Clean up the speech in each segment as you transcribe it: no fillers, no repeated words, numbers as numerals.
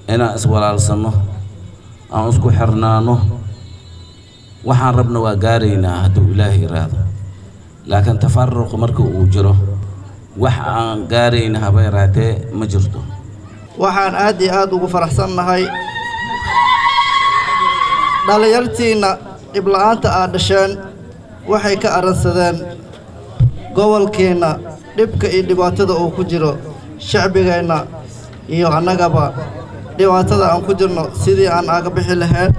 Inaan iswalaalsanno, aan isku xirnaano, waxaan rabna waa gaaraynaa hadduu Ilaahay yiraahdo. Laakiin tafaruq marka uu jiro, wax aan gaarayna haba yaraatee ma jirto. Waxaan aad iyo aad ugu faraxsannahay dhallinyartiinna dhibla'aanta aad dhasheen. Waxay ka arransadeen gobolkeenna dhibka iyo dhibaatada uu ku jiro, shacbigeenna iyo annagaba dhibaatada aan ku jirno sidii aan aga bixi lahayn.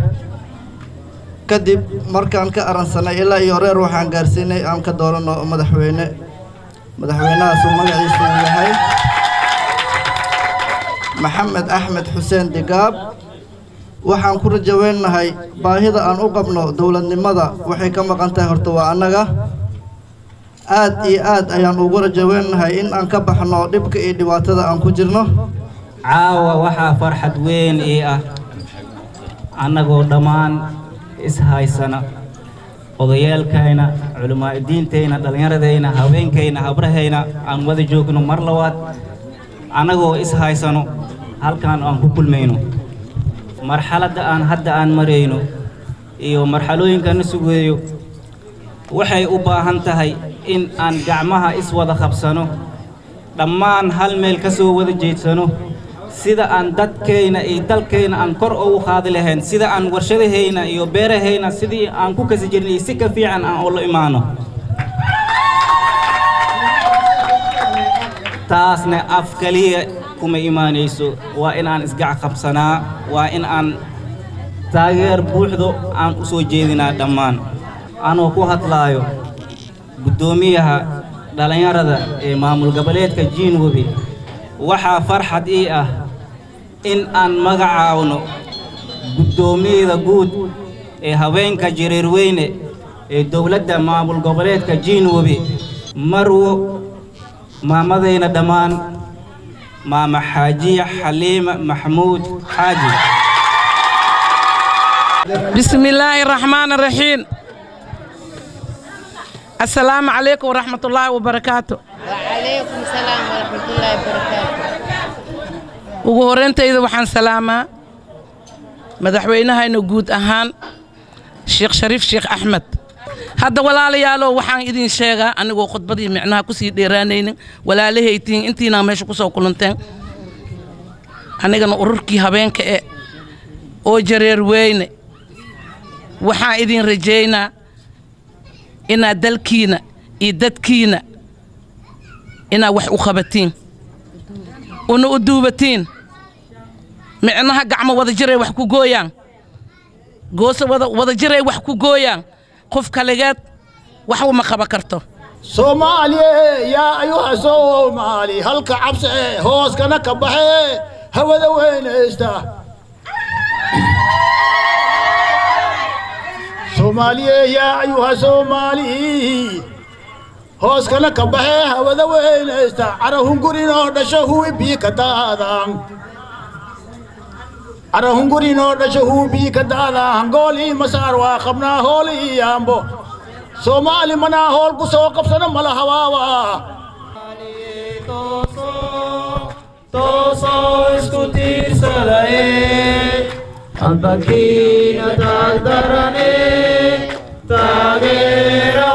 Kadib markaan ka arransanay, ilaa iyo reer waxaan gaarsiinay aan ka dooranno madaxweyne. Madaxweynahaasuu magaciisu uu yahay Maxamed Axmed Xuseen Digaab. Waxaan ku rajaweynahay baahida aan u qabno dowladnimada waxay ka maqan tahay horta waa annaga. Aad iyo aad ayaan ugu rajaweynahay in aan ka baxno dhibka iyo dhibaatada aan ku jirno. Caawa waxaa farxad weyn ii ah annagoo dhammaan ishaysana, odayaalkayna, culimaa'idiintayna, dhallinyaradayna, haweenkayna, habrahayna, aan wada joogno mar labaad, annagoo ishaysano halkaan aan ku kulmayno. Marxaladda aan hadda aan marayno iyo marxalooyinkana sugeeyo waxay u baahan tahay in aan gacmaha iswada qabsano, dhammaan hal meel ka soo wada jeedsano, sida aan dadkayna iyo dalkayna aan kor ugu qaadi lahayn, sida aan warshadahayna iyo beerahayna sidii aan ku kasi jirnay si ka fiican aan ula imaano. Taasna af kaliya kuma imaanayso, waa in aan isgac qabsanaa, waa in aan taageer buuxdo aan u soo jeedinaa dhammaan. Anoo ku hadlaayo guddoomiyaha dhallinyarada ee maamul goboleedka Jiinwebi, waxaa farxad ii ah in aan magacaawno guddoomiyada guud ee haweenka Jareerweyne ee dowladda maamul goboleedka Jiinwebi, marwo maamadayna dhammaan, Maama Xaajiya Xaliima Maxamuud Xaaji. بسم الله الرحمن الرحيم. السلام عليكم ورحمة الله وبركاته. وعليكم السلام ورحمة الله وبركاته. Ugu horeyntayda waxaan salaamaa madaxweynahayna guud ahaan, Sheekh Shariif Sheekh Axmed. Hadda walaalayaalo, waxaan idin sheegaa anigoo khudbadii micnaha kusii dheeraanaynin, walaalahaytiin intiinaa meesha kusoo kulanteen, anigana ururkii habeenka e oo Jareer Weyne, waxaan idin rajaynaa inaad dalkiina iyo dadkiina inaad wax u qabatiin una u duubatiin. Micnaha gacmo wada jiray wax ku gooyaan, gooso wada wada jiray wax ku gooyaan, qof kaligeed wax uma qaban karto. Soomaaliye yaa ayuha Soomaali, halka cabse hooskana ka baxe, hawada weynaysta. Soomaaliye yaa ayuha Soomaali, hooskana ka baxe, hawada weynaysta. Carahungurinoo dhasho huwi bii ka daadaan, carahungurinoo dhasho huwi bii ka daadaan. Hangoolii masaar waa qabnaa, hooli iyo yaambo Soomaali manaa hool ku soo qabsano mala hawaaba. Toosoo isku tiirsadaye, halbakiina taagdarane taageera.